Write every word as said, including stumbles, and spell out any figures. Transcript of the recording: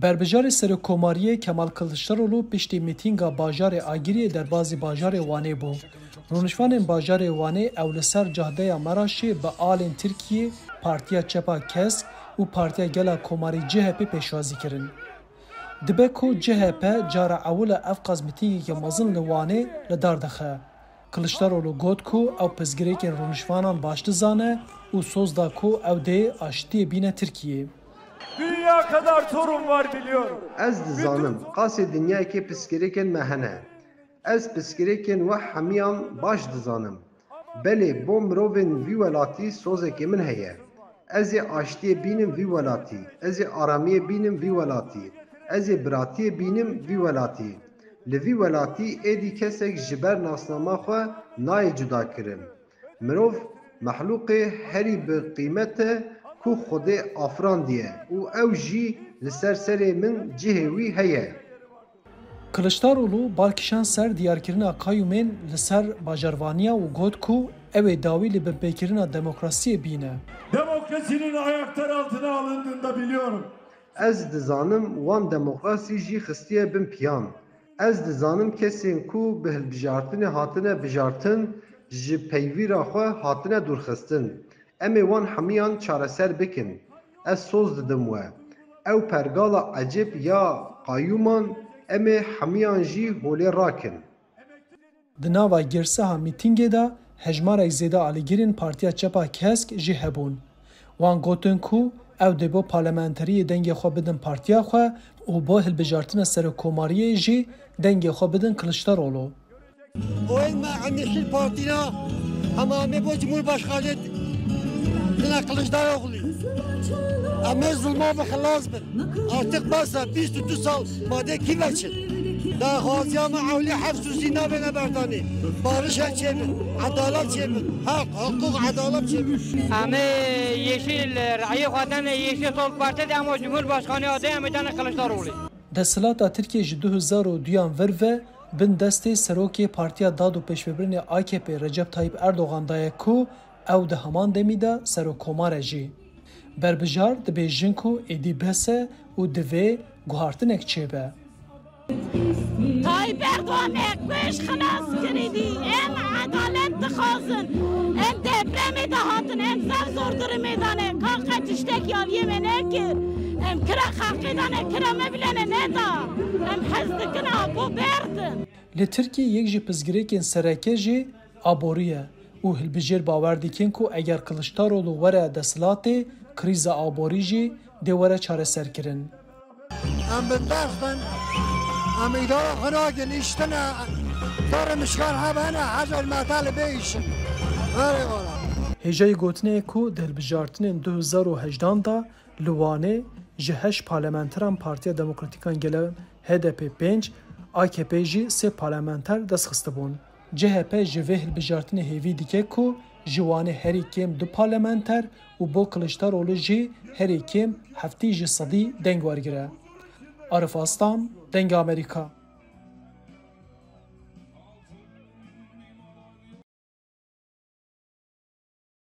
Berbijarê Serokkomariyê Kemal Kiliçdaroglu piştî mîtînga bajarê Agiriyê derbazî bajarê Wanê bû. Rûnişvanên bajarê Wanê ew li ser cahdeya Meraşê bi alên Tirkiyê, Partiya Çepa Kesk û Partiya Gela Komarî C H P pêşwazî kirin. Dibe ku C H P cara ewil e ev qas mîtîngeke mezin li Wanê li dar dixe. Kiliçdaroglu got ku ew pirsgirêkên rûnişvanan baş dizane û soz da ku ew dê aştiyê bîne Tirkiyê. Dünya kadar sorun var biliyorum. Ez dizanim, qasê dinyayekê pirsgirêkên me hene. Ez pirsgirêkên we hemiyan baş dizanim. Belê, bo mirovên vî welatî sozekê min heye. Ez ê aştiyê bînim vî welatî. Ez ê aramiyê bînim vî welatî. Ez ê biratiyê bînim vî welatî. Li vî welatî êdî kesek ji ber nasnama xwe nayê cudakirin. Mirov mehlûqê herî bi qîmet e ku Xwedê afirandiye û ew jî li ser serê min cihê wî heye. Kiliçdaroglu bal kişand ser diyarkirina qayûmên li ser bajarvaniya û got ku ew ê dawî li binpêkirina demokrasiyê bîne. Demokrasinin ayaklar altına alındığında biliyorum. Ez dizanim wan demokrasî jî xistiye bin piyan. Ez dizanim kesên ku bi hilbijartinê hatine bijartin, ji peywîra xwe hatine dûrxistin. Em ê wan hemiyan çareser bikin. Ez soz didim we. Ew pergala ecêb ya qayûman em ê hemiyan jî holê rakin. Di nava girseha mîtîngê de hejmarek zêde alîgirên Partiya Çepa Kesk jî hebûn. Wan gotin ku ew dê bo parlamenteriyê dengê xwe bidin partiya xwe û bo hilbijartina serokkomariyê jî dengê xwe bidin Kiliçdaroglu. Oyên me em Yeşil Partî ne, hema em ê bo Cumhurbaşkanê dine Kiliçdaroglu. Em ê zilma bi xilas bin. Artık bas e, bîst û du sal madê kî veçin. Daxwaziya me ewlî hefs û zî nabêne berdanê. Barış e çêbin, edalet çêbin, heq, hukuk, edalet çêbin. Em ê Yeşil, rayê xwe dene Yeşil Sol Parti de, em o Cumhurbaşkanı adayı em ê dene Kılıçdaroğlu. Desthilata Tirkiyê ji du hezar û duyan vir ve bin destê serokê Partiya Dad û Pêşvebirinê A K P Recep Tayyip Erdogan daye ku ew di heman demî de serokkomar e jî. Berbijar dibêjin ku êdî bes e û divê guhartinek çêbe. Tayyip Erdogan me ji xilas kirî dî. Em edalet dixwazin. Em depremê de hatin. Em zaf zor durumê de ne. Ka qet tiştek yaliyê me nekir. Em kira xalqê de ne, kira me bile ne neda. Em hez dikin, a bo berdin. Li Tirkiyê yek ji pirsgirêkên sereke jî aborî ye û hilbijêr bawer dikin ku eger Kiliçdaroglu were desthilatê, krîza aborî jî dê were çareserkirin. Em binbextin, em îdara xwe nakin, îştine, zarê mişkan hebene, hezer metal bê îşin. Verê wala. Hêjayî gotinê ye ku di hilbijartinên du hezar û hejdan de li Wanê ji heşt parlamenteran Partiya Demokratîkan Gele H D P pênc, A K P jî sê parlamenter dest xistibûn. C H P ji vê hilbijartinê hêvî dike ku ji Wanê herî kêm du parlamenter û bo Kiliçdaroglu jî herî kêm heftî ji sedî deng wergire. Arif Aslan, Dengê Amerîka.